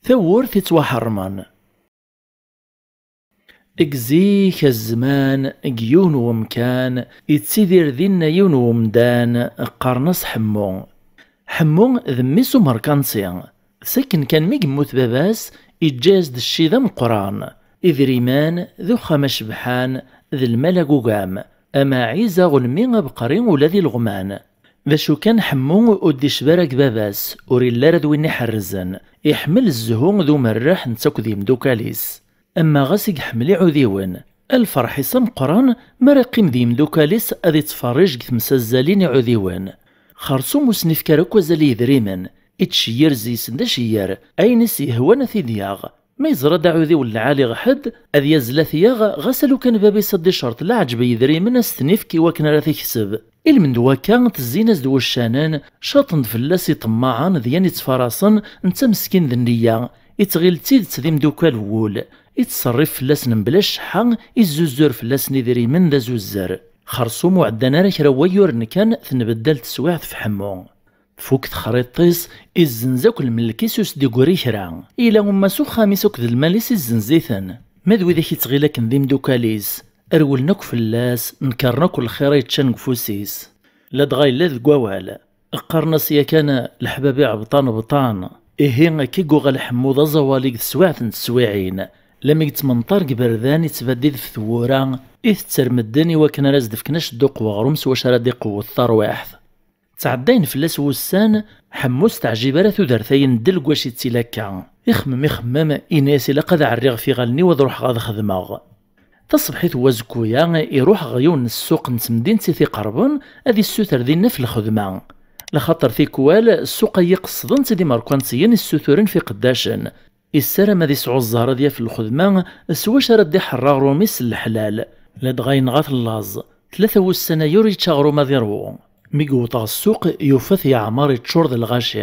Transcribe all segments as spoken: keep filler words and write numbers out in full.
Tawwurt ittwaḥerrmen. Deg zik azman, deg yiwen wemkan, ittidir dinna yiwen wemdan, qqaren-as Ḥemmu. Ḥemmu d mmi-s umerkanti. Sakken kan mi yemmut baba-s, iǧǧa-yas-d cci d ameqqran. Idrimen, d uxxam acebḥan, d lmal agugam. Amaɛiz, aɣelmi, abeqri ula d ileɣman. D acu kan, Ḥemmu ur d-icbi ara deg baba-s, ur illi ara d win iḥerrzen. Iḥemmel zzhu d umerreḥ netta akked yimdukal-is. Ama ɣas i iḥemmel iɛudiwen, a lferḥ-is ameqqran mi ara yeqqim d yimdukal-is ad ittferrij deg temsazzalin iɛudiwen. Xersum ur sen-ifki ara akk azal i yedrimen, ittceyyir zzi-sen d aceyyer, ayen i s-yehwan a t-id-yaɣ. Ma yeẓra-d aɛudiw n lɛali ɣer ḥedd, ad yazzel ad t-yaɣ, ɣas a lukan baba-s ad d-icerṭ leɛǧeb n yedrimen a s-ten-ifk i wakken ara t-ikseb. Ilmend n wakka, tezzin-as-d wuccanen, caṭen-d fell-as iṭemmaɛen d yan ittfaraṣen, netta meskin d nniya, ittɣil d tidet d imdukal n wul, ittṣerrif fell-asen mebla cceḥḥa, izzuzur fell-asen idrimen d azuzzer. Xersum ur ɛeddan ara kra n wayyuren kan, tenbeddal teswiɛt f Ḥemmu. Tfuk texriṭ-is, izzenz akk lmelk-is ur s-d-iggri kra. Ila uma s uxxam-is akked lmal-is izzenz-iten. Ma d widak ittɣil akken d imdukal-is, rewlen akk fell-as, nekren akk lxir ay ččan deg ufus-is. Ladɣa yella deg wawal. Qqaren-as yakan leḥbab iɛebṭan bṭan. Ihi akka i yuɣal Ḥemmu d aẓawali deg teswiɛt n teswiɛin. Lami yettmenṭar deg iberdan, ittbaddid f tewwura, itetter medden i wakken ara s-d-fken acedduq weɣrum s wacu ara d-iqewwet tarwiḥt. Ttɛeddayen fell-as wussan, Ḥemmu s teɛjib ara tudert-ayi n ddel deg wacu ittili akka. Ixemmem, ixemmem, yenna-yas ilaq ad ɛerriɣ ɣef iɣallen-iw ad ruḥeɣ ad xedmeɣ. Taṣebḥit n wazekku-ya, iruḥ ɣer yiwen n ssuq n temdint i t-iqerben ad issuter dinna f lxedma. Laxaṭer tikwal, ssuq-ayi qesden-tt-id imerkantiyen issuturen f iqeddacen. Issaram ad isɛu ẓẓher ad yaf lxedma s wacu ara d-iḥerr aɣrum-is s leḥlal, ladɣa yenɣa-t llaẓ. Tlata wussan aya ur yečči aɣrum ad iṛwu. Mi yewweḍ ɣer ssuq, yufa-t yeɛmer iččur d lɣaci.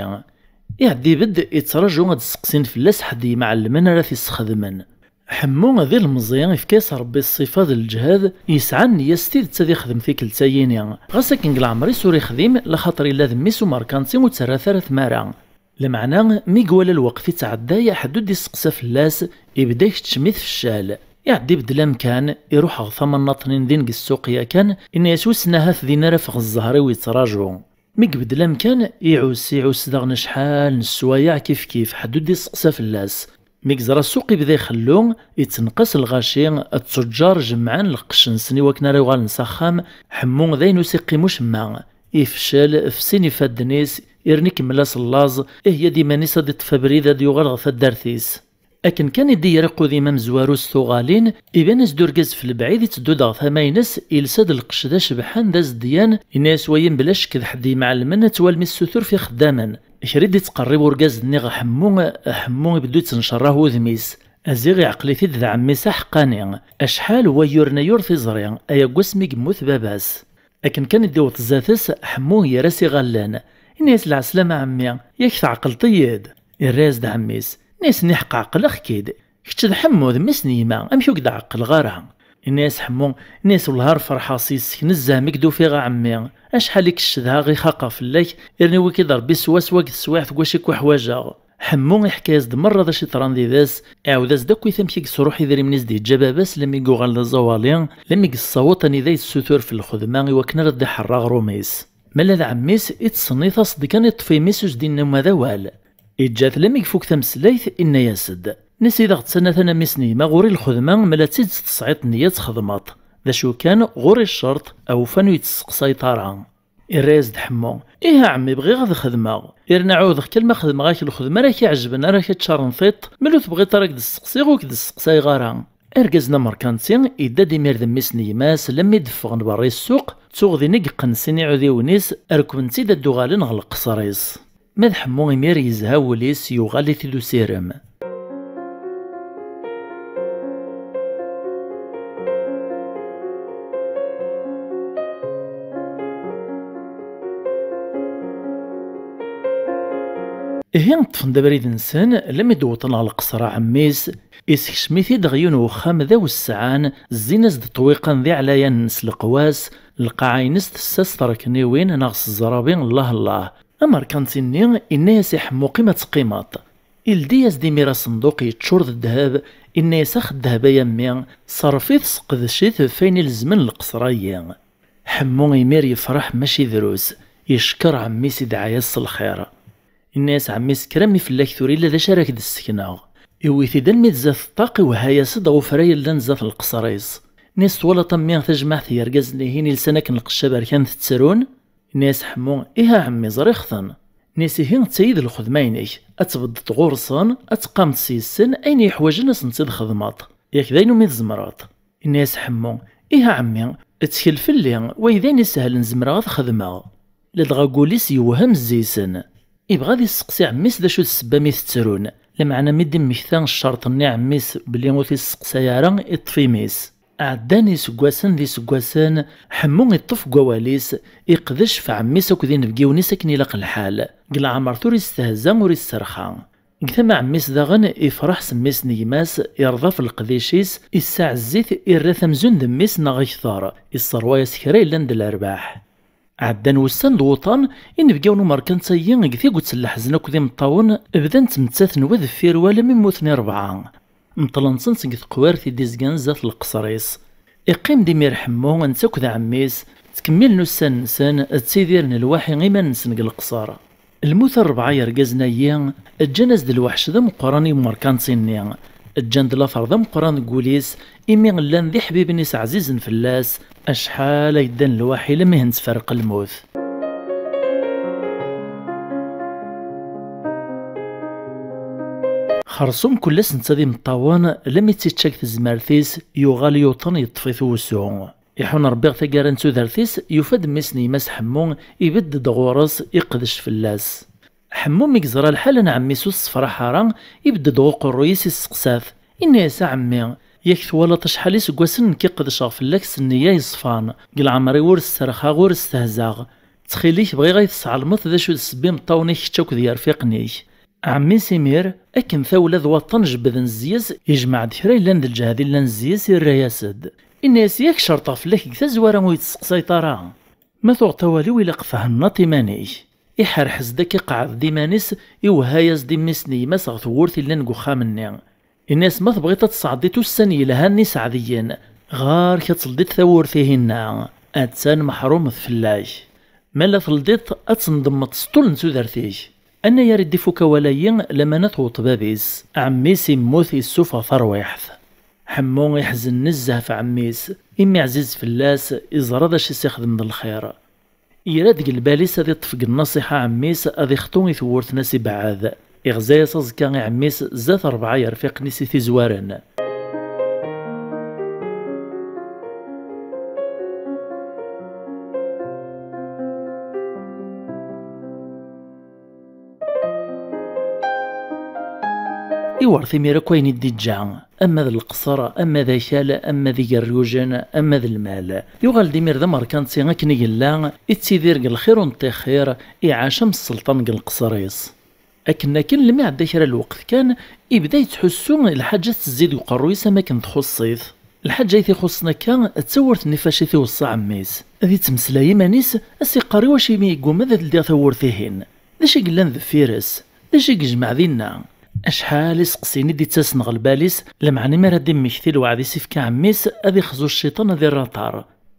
Iɛeddi ibedd, ittraǧu ad d-steqsin fell-as ḥedd yemɛellmen ara t-isxedmen. Ḥemmu d ilemẓi, ifka-yas Ṛebbi ṣṣifa d lǧehd, yesɛa nniya s tidet ad ixdem tikkelt-ayini. Ɣas akken deg leɛmer-is ur ixdim, laxaṭer yella d mmi-s umerkanti ur tt-terri ara tmara. Lameɛna, mi iwala lweqt ittɛedday, ḥedd ur d-isteqsa fell-as, ibda ikeččem-it feccal. Iɛedda ibeddel amkan, iruḥ ɣer tama n Naṭnin din deg ssuq yakan, inna-yas: "Wissen ahat din ara ffɣeɣ zzher-iw yettraǧu." Mi ibeddel amkan, iɛuss, iɛuss daɣen acḥal n sswayeɛ kifkif, ḥedd ur d-isteqsa fell-as. Mi yeẓra ssuq ibda ixellu, ittenqas lɣaci, ttujjar jemmɛen lqecc-nsen i wakken ara uɣalen s axxam, Ḥemmu d ayen ur s-iqqim ucemma. Ifcel, fsin ifadden-is, irna ikemmel-as llaẓ, ihya-d iman-is ad iṭṭef abrid ad yuɣal ɣer taddart-is. Akken kan i d-yerra Qudim amezwaru s tuɣalin, iban-as-d urgaz f lebɛid itteddu-d ɣer tama-ines, ilsa-d lqecc d acebḥan d azedyan, yenna-yas wayi mebla ccek d ḥedd yemɛellmen ad twalem issutur f ixeddamen. Kra i d-ittqerrib urgaz-nni ɣer Ḥemmu, Ḥemmu ibeddu yettencerrah wudem-is. Aziɣ iɛqel-it-id d ɛemmi-s aḥeqqani. Acḥal n wayyuren ay ur t-iẓri, ay aggas mi yemmut baba-s. Akken kan i d-iwweḍ zdat-s, Ḥemmu yerra-s iɣallen. Yenna-yas: "Lɛeslama a ɛemmi, yak tɛeqleḍ-iyi-d?" Irra-yas-d ɛemmi-s, yenna-yas: "Niḥeq ɛeqleɣ-k-id. Kečč d Ḥemmu, d mmi-s n yemma, amek ur k-d-ɛeqleɣ ara?" Yenna-yas Ḥemmu, yenna-yas: "Wellah ar ferḥeɣ s yes-k nezzeh mi k-d-ufiɣ a ɛemmi. Acḥal i k-cedhaɣ i xaqeɣ fell-ak, irni wiki d Ṛebbi swaswa deg teswiɛt deg wacu i k-uḥwaǧeɣ." Ḥemmu iḥka-yas-d merra d acu yeḍran did-s, iɛawed-as-d akkit amek i yesruḥ idrimen i s-d-yeǧǧa baba-s, lami i yuɣal d aẓawali, lami i yessaweḍ anida yessutur f lxedma i wakken ara d-iḥerr aɣrum-is. Ma la d ɛemmi-s, ittṣennit-as-d kan, iṭṭef imi-s ur s-d-inna uma d awal. Iǧǧa-t lami ifuk tameslayt, inna-yas-d: "Nna-s i d aɣ-d-ttanat a mmi-s n yemma, ɣur-i lxedma, ma la d tidet tesɛiḍ nniya ad txedmeḍ. D acu kan, ɣur-i ccerṭ, awfan ur yi-d-testeqsayeḍ ara." Irra-yas-d Ḥemmu: "Ih a ɛemmi, bɣiɣ ad xedmeɣ. Irna ɛuhdeɣ-k alma xedmeɣ-ak lxedma ara k-iɛejben, ara k-iččaren tiṭ, ma ur tebɣiḍ ara ad k-d-steqsiɣ, ur k-d-steqsayeɣ ara." Argaz-nni amerkanti idda-d imir d mmi-s n yemma-s, lammi d-ffɣen berra i ssuq, tuɣ din i yeqqen sin iɛudiwen-is, rekben-tt-id ad d-uɣalen ɣer lqeṣr-is. Ma d Ḥemmu imir yezha wul-is, yuɣal-it-id usirem. Ihi ṭṭfen-d abrid-nsen, lammi d-wwḍen ɣer lqesra ɛemmi-s, isekcem-it-id ɣer yiwen n uxxam d awessɛan, zzin-as-d ṭṭwiqan d iɛlayanen s leqwas, lqaɛa-ines tessa s tṛekniwin neɣ s ẓrabi, llah llah. Amerkanti-nni inna-yas i Ḥemmu: "Qqim ad teqqimeḍ." Ildi-yas-d imir asenduq yeččur d ddheb, inna-yas: "Ax ddheb ay a mmi, ṣerref-it, seqdec-it ɣef wayen ilezmen lqesra-yi." Ḥemmu imir yefreḥ mačči drus, yeckeṛ ɛemmi-s, idɛa-yas s lxir. Inna-yas ɛemmi-s: "Kker a mmi, fell-ak tura illa d acu ara k-d-ssekneɣ." Iwwi-t-id almi d zdat ṭṭaq, iwehha-yas-d ɣef ufrayel-dan zdat leqṣer-is. Inna-yas: "Twalaḍ a mmi taǧmaɛt n yergazen-ihin ilsan akken lqecc aberkan tettrun?" Inna-yas Ḥemmu: "Ih a ɛemmi, ẓriɣ-ten." Inna-yas: "Ihi d tayi d lxedma-inek, ad tbeddeḍ ɣur-sen, ad teqqameḍ s yis-sen, ayen yeḥwaǧen ad sen-tt-id-xedmeḍ. Yak d ayen umi tzemreḍ." Inna-yas Ḥemmu: "Ih a ɛemmi, ttkel fell-i, way d ayen isehlen zemreɣ ad t-xedmeɣ." Ladɣa gul-is yewhem zzi-sen. Ibɣa ad isseqsi ɛemmi-s d acu d ssebba mi tettrun, lameɛna mi d-immekta ccerṭ-nni ɛemmi-s belli ur t-isseqsay ara, iṭṭef imi-s. Ɛeddan iseggasen d iseggasen, Ḥemmu iṭṭef deg wawal-is, iqdec ɣef ɛemmi-s akked inebgiwen-is akken ilaq lḥal. Deg leɛmer tura istehza ur isserxa. Deg tama ɛemmi-s daɣen ifreḥ s mmi-s n gma-s, irḍa ɣef leqdic-is, issaɛezz-it, irra-t amzun d mmi-s neɣ akter, isserwa-yas kra yellan d lerbaḥ. Ɛeddan wussan d wuṭan, inebgawen umerkanti-agi deg tiget n leḥzen akked imeṭṭawen, bdan ttmettaten wa deffir wa alammi mmuten i rebɛa. Meṭṭlen-ten seg teqwirt i d-izgan zdat leqṣer-is. Iqqim-d imir Ḥemmu, netta akked ɛemmi-s, ttkemmilen ussan-nsen, ttidiren lwaḥi iman-nsen deg leqṣer. Lmut n rebɛa yergazen-agi, ǧǧan-as-d lweḥc d ameqqran i umerkanti-nni. Ǧǧan-d later d ameqqran deg wul-is, imi llan d iḥbiben-is ɛzizen fell-as, acḥal ay ddan lwaḥi lammi hen-tferreq lmut. Xersum kul ass netta d imeṭṭawen, lammi tt-ičča deg tezmert-is, yuɣal yuṭen, yeṭṭef-it wusu. Iḥun Rebbi ɣer taggara n tudert-is, yufa-d mmi-s n gma-s Ḥemmu, ibedd-d ɣur-s, iqdec fell-as. Ḥemmu mi yeẓra lḥal n ɛemmi-s ur tessefraḥ ara, ibedd-d ɣer uqerruy-is, isteqsa-t, inna-yas: "A ɛemmi, yak twalaḍ acḥal iseggasen nekk i qedceɣ fell-ak s nniya yeṣfan, deg leɛmer-iw ur sserxaɣ, ur stehzaɣ. Ttxil-k, bɣiɣ ad yi-tesɛelmeḍ d acu d ssebba imeṭṭawen-ik kečč akked yirfiqen-ik." Ɛemmi-s imir, akken tawla d waṭṭan jebbden zzi-s, yejmeɛ-d kra yellan d lǧehd yellan zzi-s, irra-yas-d. Inna-yas: "Yak cerṭeɣ fell-ak deg tazwara ur yi-d-testeqsayeḍ ara." Ma tuɣeḍ awal-iw ilaq thennaḍ iman-ik. Iḥerḥez-d akka, iqeɛɛed-d iman-is, iwehha-yas-d i mmi-s n gma-s ɣer tewwurt yellan deg uxxam-nni. Inna-yas: "Ma tebɣiḍ ad tesɛeddiḍ ussan yelhan iseɛdiyen, ɣer-k ad teldiḍ tawwurt-ihinna, attan meḥrumet fell-ak. Ma la teldiḍ, ad tendemmeḍ s ṭṭul n tudert-ik." Anayer i d-ifuk awal-ayi, lamana tewweḍ bab-is. Ɛemmi-s immut, issufeɣ tarwiḥt. Ḥemmu iḥzen nezzeh ɣef ɛemmi-s, imi ɛziz fell-as, iẓra d acu i s-ixdem d lxir. Yerra deg lbal-is ad iṭṭef deg nnasiḥa ɛemmi-s, ad ixṭu i tewwurt n as ibeɛɛed. Iɣza-yas aẓekka i ɛemmi-s zdat rebɛa yerfiqen-is i t-izwaren. Iwert imir akk ayen i d-iǧǧa, ama d leqṣer, ama d akal, ama d igerrujen, ama d lmal. Yuɣal-d imir d amerkanti akken i yella, ittidir deg lxir u n ṭixxir, iɛac am sselṭan deg leqṣer-is. Akken akken, lmi iɛedda kra lweqt kan, ibda yettḥussu lḥaǧa tettezzi deg uqerruy-is am akken txuṣṣ-it. Lḥaǧa i t-ixuṣṣen akka, d tawwurt-nni fac i t-iweṣṣa ɛemmi-s. Ad ittmeslay iman-is, ad s-iqqar: "Iwacu imi yegguma ad ldiɣ tawwurt-ihin? D acu i yellan deffir-s? D acu i yejmeɛ dinna?" Acḥal iseqsiyen i d-ittasen ɣer lbal-is, lameɛna mi ara d-immekti lweɛd i s-ifka ɛemmi-s, ad ixzu cciṭan, ad irr aṭar.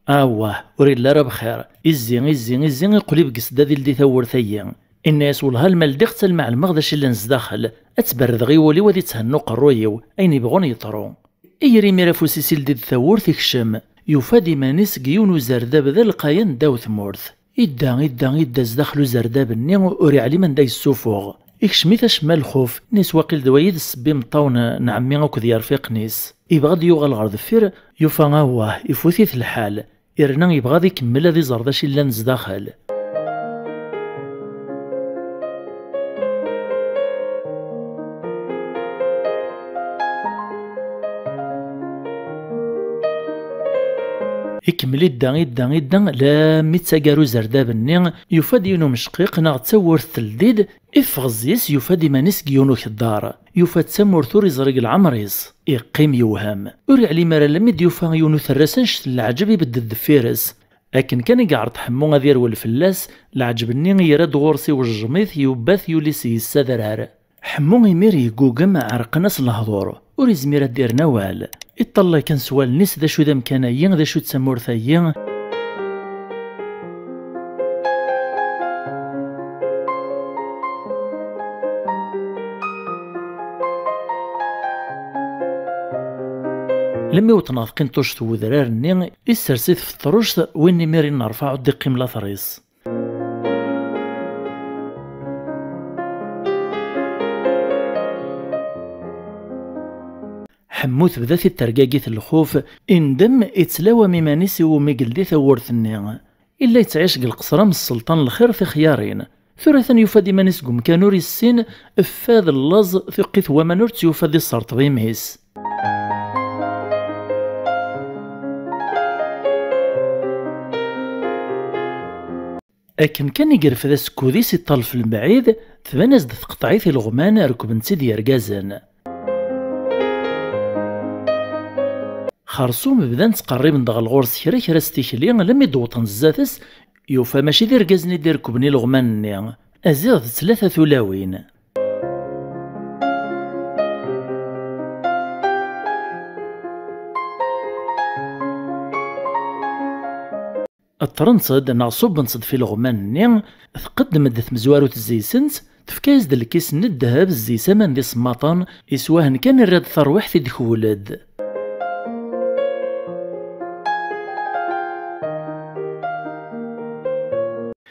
Awah, ur illi ara bxir. Izzi, izzi, izzi, iqlib deg-s-d ad ildi tawwurt-ayi. Inna-yas: "Wellah, alma ldiɣ-tt, alma ɛelmeɣ d acu yellan zdaxel, ad tt-berrdeɣ i wul-iw, ad itthenna uqerruy-iw, ayen ibɣun yeḍru." Iger imir afus-is, ildi-d tawwurt, ikcem. Yufa-d iman-is deg yiwen uzerdab d alqayan ddaw tmurt. Idda, idda, idda zdaxel uzerdab-nni, ur iɛlim anda yessufuɣ. Ikcem-it acemma lxuf, inna-yas: "Waqil d wayi d ssebba imeṭṭawen n ɛemmi akked yirfiqen-is." Ibɣa ad yuɣal ɣer deffir, yufa awah, ifut-it lḥal. Yerna yebɣa ad ikemmel ad iẓer d acu yellan zdaxel. Ikemmel idda, idda, idda, lammi d taggara uzerdab-nni, yufa-d yiwen umecqiq neɣ d tawwurt teldi-d, Iffeɣ zzis, yufa-d iman-is deg yiwen ukeddar. Yufa-d tamurt ur iẓri deg leɛmer-is. Iqqim yewhem. Ur iɛlim ara almi d-yufa yiwen uterras annect n leɛǧeb ibedd-d deffir-s. Akken kan i iɛreḍ Ḥemmu ad yerwel fell-as, leɛǧeb-nni yerra-d ɣur-s iwejjem-it, yubba-t, yuli seg-s s adrar. Ḥemmu imir yeggugem, ɛerqen-as lehdur. Ur izmir ad d-irren awal. Iṭṭallay kan s wallen-is d acu d amkan-ayi, d acu d tamurt-ayi. Lemmi wṭneɣ tqinṭuct n wedrar-nni, issers-it f ṭṭruct, win imir i nerfa ur d-iqqim later-is. Ḥemmu tebda-t-id tergagit n lxuf, indem, ittlawam iman-is iwumi yeldi tawwurt-nni. Illa yettɛic deg lqesra am sselṭan n lxir tixyarin. Tura atan yufa-d iman-is deg umkan ur issin, fad, llaẓ, tiqqit n waman ur tt-yufa di sserṭeb imi-s. Akken kan i yerfed asekkud-is iṭṭalef lmebɛid, tban-as-d tqeṭɛit ileɣman rekben-tt-id yergazen. Xerṣum bdan ttqerriben-d ɣer ɣur-s kra kra s tikli, lemmi d-wwḍen zdat-s, yufa mačči d irgazen i d-irekben ileɣman-nni. Aziɣ d tlata tulawin. Ṭṭrent-d neɣ ṣubbent-d f ileɣman-nni, tqeddem-d tmezwarut zzi-sent, tefka-yas-d lkis n ddheb zzi-s aman d isemmaṭen, iswahen kan irra-d tarwiḥt i d-kewwel-d.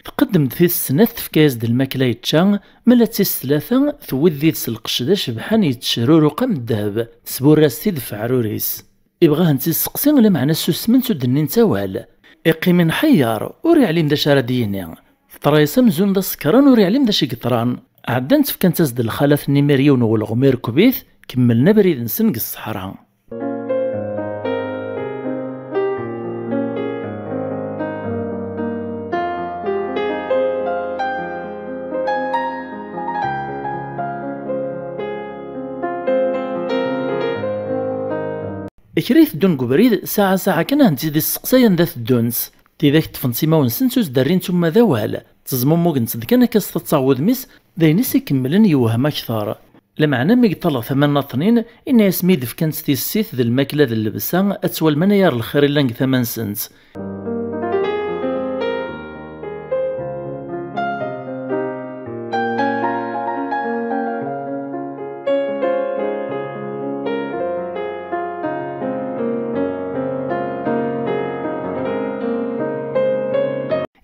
Tqeddem-d tis snat, tefka-yas-d lmakla yečča, mala d tis tlata, tewwi-d did-s lqecc d acebḥan yettecruruq am ddheb, tesburr-as-t-id f ɛrur-is. Ibɣa ad tent-isseqsi, lameɛna ssusment ur d-nnint awal. Iqqim inḥeyyer, ur iɛlim d acu ara d-yini. Teḍra-yas amzun d asekran, ur iɛlim d acu i yeḍran. Ɛeddant fkant-as-d lxalat-nni imir yiwen n welɣem irekb-it, kemmlen abrid-nsen deg ṣṣeḥra. Kra iteddun deg ubrid, saɛa saɛa kan ad tent-id-isseqsay anda teddunt. Tidak ṭṭfent imawen-nsent ur s-d-rrint uma d awal, ttezmumugent-d kan akka s taḍsa n wudem-is, d ayen i s-ikemmlen yewhem akteṛ. Lameɛna mi yeṭṭalleɣ tama n Naṭnin, inna-yas mi d-fkant tissit d lmakla d llebsa, ad twalem anagar lxir i llan deg tama-nsent.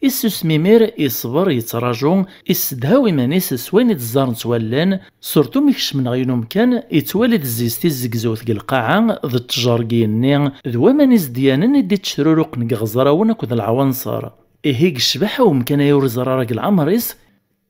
Issusem imir, iṣber, yettraǧu, issedhaw iman-is s wayen i d-ẓẓarent wallen, surtu mi kecmen ɣer yiwen umkan, yettwali-d zzi-s tizzegzewt deg lqaɛa, d ttjer deg yigenni, d waman izedyanen i d-ittecruruqen deg iɣeẓrawen akked leɛwanṣer. Ihi deg ccbaḥa n umkan-ayi ur iẓri ara deg leɛmer-is,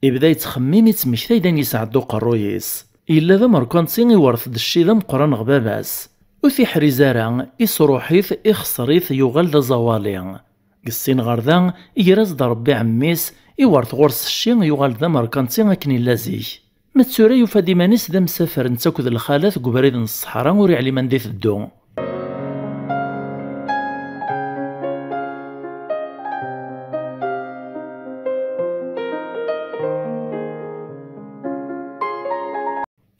ibda yettxemmim, ittmektay-d ayen yesɛedda uqerruy-is. Yella d amerkanti, iwerret-d cci d ameqqran ɣer baba-s. Ur t-iḥriz ara, isruḥ-it, ixṣer-it, yuɣal d aẓawali. Deg sin ɣer da, iger-as-d Ṛebbi ɛemmi-s, iwerret ɣur-s cci, yuɣal d amerkanti akken yella zik. Ma d tura yufa-d iman-is d amsafer netta akked lxalat deg ubrid n ṣṣeḥra ur iɛlim anda iteddu.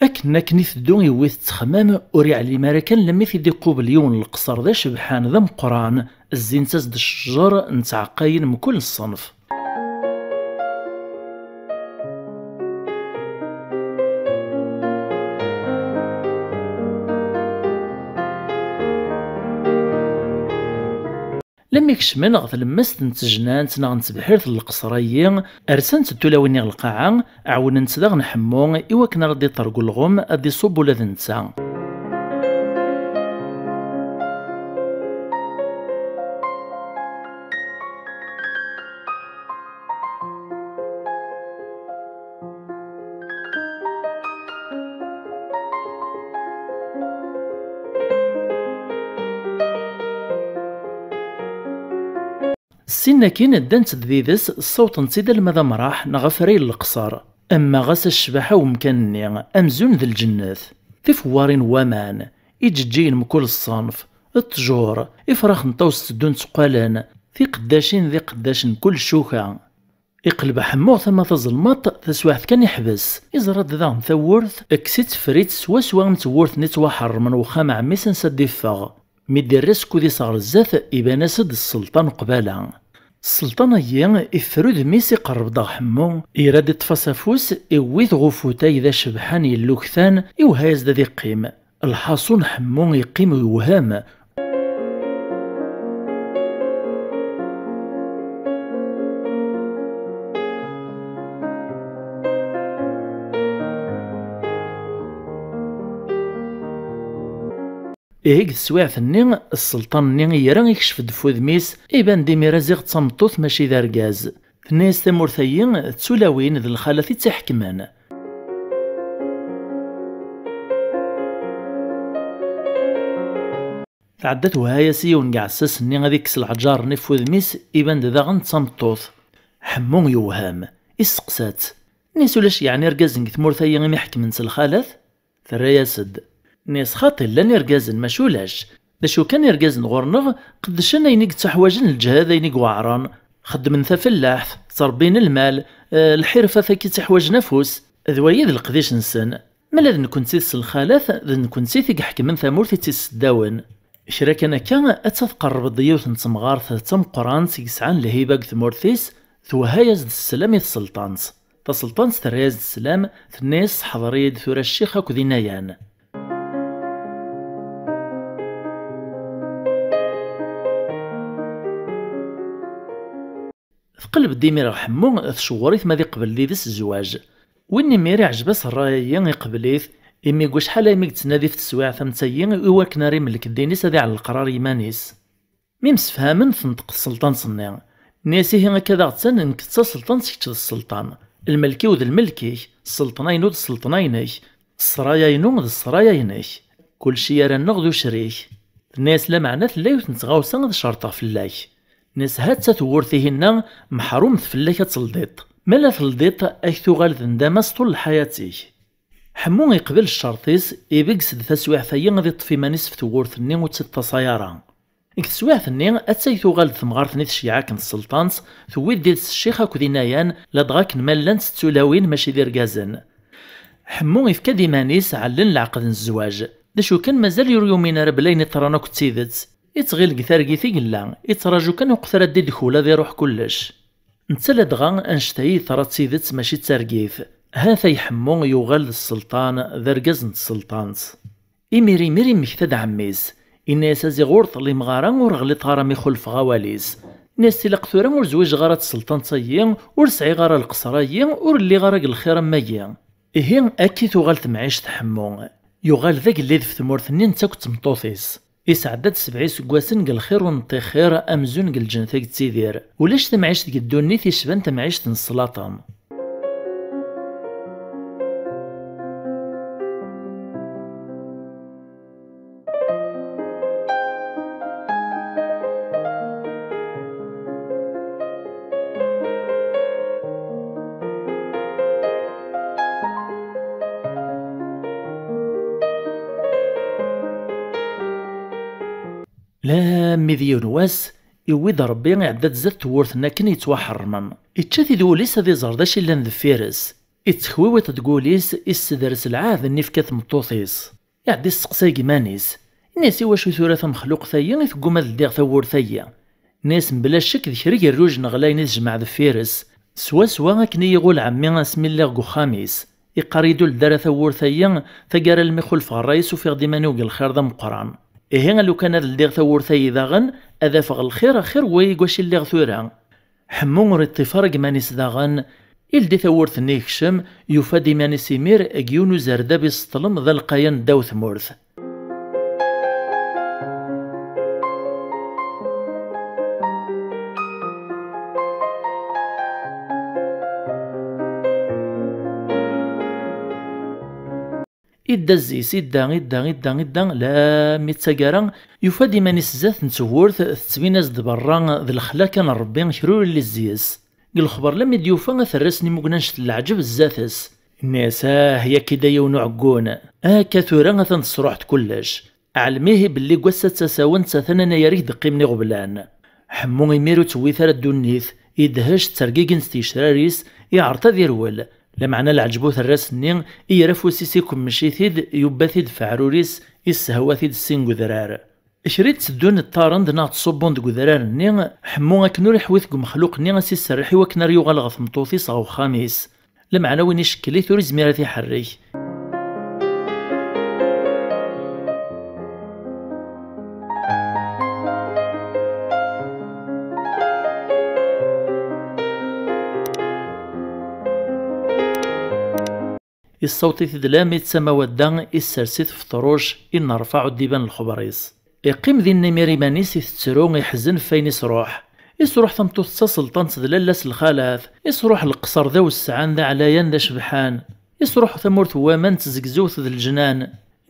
Akken akken iteddu yewwi-t ttexmam, ur iɛlim ara kan lemmi t-id-iqubel yiwen n leqṣer d acebḥan d ameqqran, zzint-as-d ccjer n tɛeqqayin mkul ṣṣenf. Lemmi kecmen ɣer tlemmast n tejnant neɣ n tebḥirt n leqṣer-ayi, rsant-d tulawin-nni ɣer lqaɛa, ɛewnent daɣen Ḥemmu i wakken ara d-iṭer deg ulɣem ad d-iṣubb ula d netta. Sin akkin ddant-d did-s, ssawṭent-tt-id alma d amraḥ neɣ afray n leqṣer. Ama ɣas a ccbaḥa n umkan-nni, amzun d lǧennet, tifewwarin n waman, iǧeǧǧigen mkul ṣṣenf, ṭṭjur, ifrax n ṭṭawes tteddun tteqqalen, tiqeddacin d iqeddacen n kul ccuka. Iqleb Ḥemmu tama tazelmaḍt, taswiɛt kan iḥbes. Iẓra-d daɣen tawwurt, kkes-itt ffer-itt swaswa am tewwurt-nni ttwaḥerrmen n uxxam n ɛemmi-s ansa d-iffeɣ. Mi d-irra skud-is ɣer zdat, iban-as-d sselṭan qbala. Sselṭan-agi iffer udem-is, iqerreb-d ɣer Ḥemmu, ira-d iṭṭef-as afus, iwwi-t ɣef utay d acebḥan yelluktan, iwehha-yas-d ad iqqim. Lḥaṣun Ḥemmu iqqim yewhem. Ihi deg teswiɛt-nni, sselṭan-nni ira ikcef-d ɣef wudem-is, iban-d imir-a ziɣ d tameṭṭut mačči d argaz. Tenna-yas tamurt-agi d tulawin d lxalat i tt-iḥekmen. Tɛedda twehha-yas i yiwen n iɛessas-nni ad ikkes lɛeǧar-nni ɣef wudem-is, iban-d daɣen d tameṭṭut. Ḥemmu yewhem, isteqsa-tt. Nni-as ulac yeɛni irgazen deg tmurt-agi imi ḥekmen s lxalat? Terra-yas-d. Nni-as xaṭi, llan irgazen, maca ulac. D acu kan, irgazen ɣur-neɣ qeddcen ayen i yettuḥwaǧen, leǧhad ayen i iweɛren, xeddmen tafellaḥt, ttrebbin lmal, eh, lḥirfat akka i ttuḥwaǧen afus. D wagi i d leqdic-nsen. Ma la d nekkenti s lxalat, d nekkenti i iḥekmen tamurt i tt-isseddawen. Kra kan akka, atta tqerreb-d yiwet n temɣart d tameqqrant i yesɛan lhiba deg tmurt-is, twehha-yas-d sslam i tselṭant. Taselṭant terra-yas-d sslam, tenna-yas: "Seḥḍer-iyi-d tura ccix akked inayan." Teqleb-d imir ɣer Ḥemmu, tcewwer-it ma ad iqbel did-s zzwaǧ. Win imir iɛjeb-as ṛṛay-agi, iqbel-it, imi deg wacḥal aymi yettnadi ɣef teswiɛt am tagi i wakken ara imlek ddin-is, ad iɛlel leqrar i yiman-is. Mi msefhamen, tenṭeq tselṭant-nni. Nni-as: "Ihi akka d aɣettan, nekk d taselṭant, kečč d sselṭan. Lmelk-iw d lmelk-ik, sselṭna-inu d sselṭna-inek, ssṛaya-inu d ssṛaya-inek. Kulci ara nneɣ d ucrik." Tenna-as: "Lameɛna tella yiwet n tɣawsa ad cerṭeɣ fell-ak." Nni-as: "Ha-tt-a tewwurt-ihinna, meḥrumet fell-ak ad teldiḍ. Ma la teldiḍ, ad k-tuɣal d ndama s ṭul lḥayat-ik." Ḥemmu iqbel ccerṭ-is, ibegges-d taswiɛt-agi ad iṭṭef iman-is ɣef tewwurt-nni ur tt-iṭṭasay ara. Deg teswiɛt-nni, attay tuɣal-d temɣart-nni tceyyeɛ akken tselṭant, tewwi-d did-s ccix akked inayan, ladɣa akken ma llant d tulawin mačči d irgazen. Ḥemmu ifka-d iman-is, ɛellen leɛqed n zzwaǧ. D acu kan, mazal ur yumin ara belli ayen iḍran akk d tidet. Ittɣil deg targit i yella, ittraǧu kan uqet ara d-idek ula d iruḥ kullec. Netta ladɣa annect-a i yeḍra d tidet mačči d targit. Ha-t-a Ḥemmu yuɣal d sselṭan, d argaz n tselṭant. Imir imir immekta-d ɛemmi-s. Inna-yas: "A ziɣ ur ṭlimeɣ ara, ur ɣliṭeɣ ara mi xulfeɣ awal-is." Nni-as: "Tilaq tura ur zwiǧeɣ ara d tselṭant-agi, ur sɛiɣ ara lqesr-agi, ur lliɣ ara deg lxir am wagi." Ihi, akka i tuɣal temɛict n Ḥemmu. Yuɣal d agellid ɣef tmurt-nni netta akked tmeṭṭut-is. Isɛedda-d sebɛa iseggasen deg lxir ur neṭṭixir, amzun deg lǧennet i yettidir. Ulac tamɛict deg ddunit icban tamɛict n sslaṭen. Lammi d yiwen wass, iwwi-d Ṛebbi iɛedda-d zdat tewwurt-nni akken yettwaḥeṛṛmen. Ičča-t-id wul-is ad iẓer d acu yellan deffir-s. Ittekwiwiṭ deg wul-is, issedres lɛahd-nni ifka tmeṭṭut-is. Iɛedda isteqsay deg iman-is. Inna-yas: "I wacu tura tamexluqt-agi i tegguma ad ldiɣ tawwurt-agi?" Inna-yas: "Mebla ccek d kra igerrujen ɣlayen i tejmeɛ deffir-s. Swaswa akken i yi-iɣul ɛemmi asmi lliɣ deg uxxam-is. Iqqar-iyi-d ur ldi ara tawwurt-agi, taggara almi xulfeɣ ṛṛay-is ufiɣ-d iman-iw deg lxir d ameqqran. Ihi a lukan ad ldiɣ tawwurt-agi daɣen, ad afeɣ lxir axir n wagi deg wacu i lliɣ tura." Ḥemmu ur iṭṭif ara deg iman-is daɣen, ildi tawwurt-nni yekcem, yufa-d iman-is imir deg yiwen uzerdab iseṭṭlen d alqayan ddaw tmurt. Idda zzi-s, idda, idda, idda, idda, lammi d taggara, yufa-d iman-is zdat n tewwurt, tettbin-as-d berra d lexla kan n Ṛebbi, kra ur illi zzi-s. Deg lexber lammi d-yufa aterras-nni mugna anect n leɛǧeb zdat-s. Inna-yas: "Ah, yak-id a yiwen uɛeggun. Akka tura atan tesruḥeḍ kullec. Ɛlem ihi belli deg wass-a d tasa-wen d tata n anayer i k-d-qqimen iɣeblan." Ḥemmu imir ur tewwit ara ddunit, idhec ttergigin-tt tgecrar-is, iɛreḍ ad irwel. Lameɛna leɛǧeb uterras-nni, ira afus-is, ikemmec-it-id, yubba-t-id f aɛrur-is, issehwa-t-id sin n udrar. Kra i d-tteddun ṭṭaren-d neɣ ttṣubbun deg udrar-nni, Ḥemmu akken ur iḥwi deg umexluq-nni a s-iserreḥ i wakken ara yuɣal ɣer tmeṭṭut-is ɣer uxxam-is. Lameɛna win icekkel-it ur izmir ad t-iḥerrek. Issaweḍ-it-id lami d tama wadda, issers-it f ṭṭruc, inna rfaɛ ur d-iban lexber-is. Iqqim dinna imir iman-is itettru, iḥzen f wayen isruḥ. Isruḥ tameṭṭut d taselṭant d lalla-s lxalat, isruḥ leqṣer d awessɛan d aɛlayan d acebḥan, isruḥ tamurt n waman d tezegzewt d leǧnan.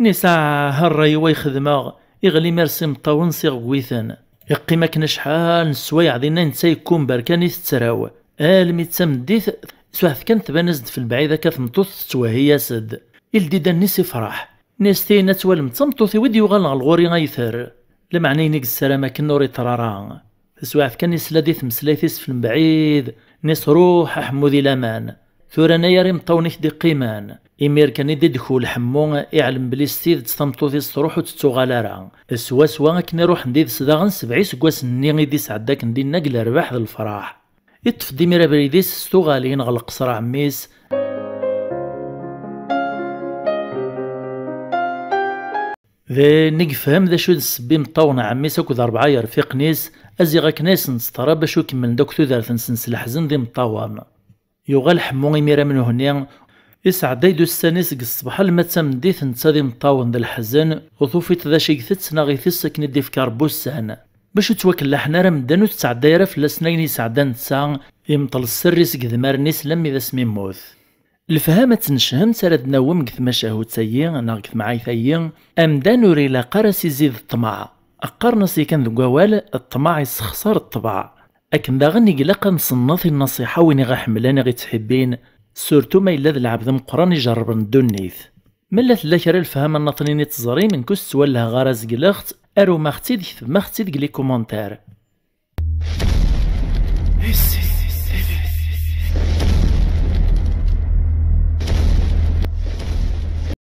Nisɛa ṛṛay-iw ay xedmeɣ, iɣli imir s imeṭṭawen s iɣegwiten. Iqqim akken acḥal n sswayeɛ dinna netta yekkumber kan i tettrew, almi d tameddit, swaḥt kan tban-as-d f lebɛid akka tmeṭṭut tettwehhi-yas-d. Ildi-d allen-is ifreḥ. Nni-as: "Tin ad twalem d tameṭṭut-iw i d-yuɣalen ɣer ɣur-i ay ter." Lameɛna ayen i yessaram akken ur iṭer ara. Taswiɛt kan isla-d i tmeslayt-is f lembɛid, nni-as: "Ruḥ a Ḥemmu di laman. Tura anayer imeṭṭawen i k-d-iqqimen." Imir kan i d-idkul Ḥemmu, iɛlem belli s tidet tameṭṭut-is truḥ ur d-tettuɣal ara. Swaswa akken i ruḥen d-ides daɣen sebɛa iseggasen-nni i d-isɛedda akken dinna deg lerbaḥ d lefraḥ. Iṭṭef-d imir abrid-is s tuɣalin ɣer lqesr ɛemmi-s. Din i yefhem d acu i d ssebba imeṭṭawen n ɛemmi-s akked rebɛa yerfiqen-is, aziɣ akken ay sen-teḍra bac ur kemmlen-d akk tudert-nsen s leḥzen d imeṭṭawen. Yuɣal Ḥemmu imir am nuhni, isɛedday-d ussan-is seg ṣṣbeḥ alma d tameddit netta d imeṭṭawen d leḥzen, ur tufiḍ d acu i itett neɣ itess akken i d-ifka Ṛebbi ussan. Bac ur ttwakellaḥen ara medden ur tettɛedday ara fell-asen ayen yesɛedda netta, imṭel sser-is deg idmaren-is lammi d asmi yemmut. Lefhama d tnecehent ara d-nawem deg tmacahut-agi neɣ deg temɛayt-agi, amdan ur ilaq ara s izid ṭṭmeɛ. Qqaren-as yakan deg wawal, ṭṭmeɛ issexṣar ṭṭbeɛ. Akken daɣen i ilaq ad nṣenneḍ i nnaṣiḥa win i ɣ-iḥemmlen, i ɣ-ittḥibbin, surtout ma yella d lɛebd ameqqran ijerrben ddunit. Ma la tella kra lefhama nnaṭnin i teẓrim, nekk ur s-ttwallheɣ ara, zegleɣ-tt, arumaɣ-tt-id, ketbmaɣ-tt-id deg les commentaires.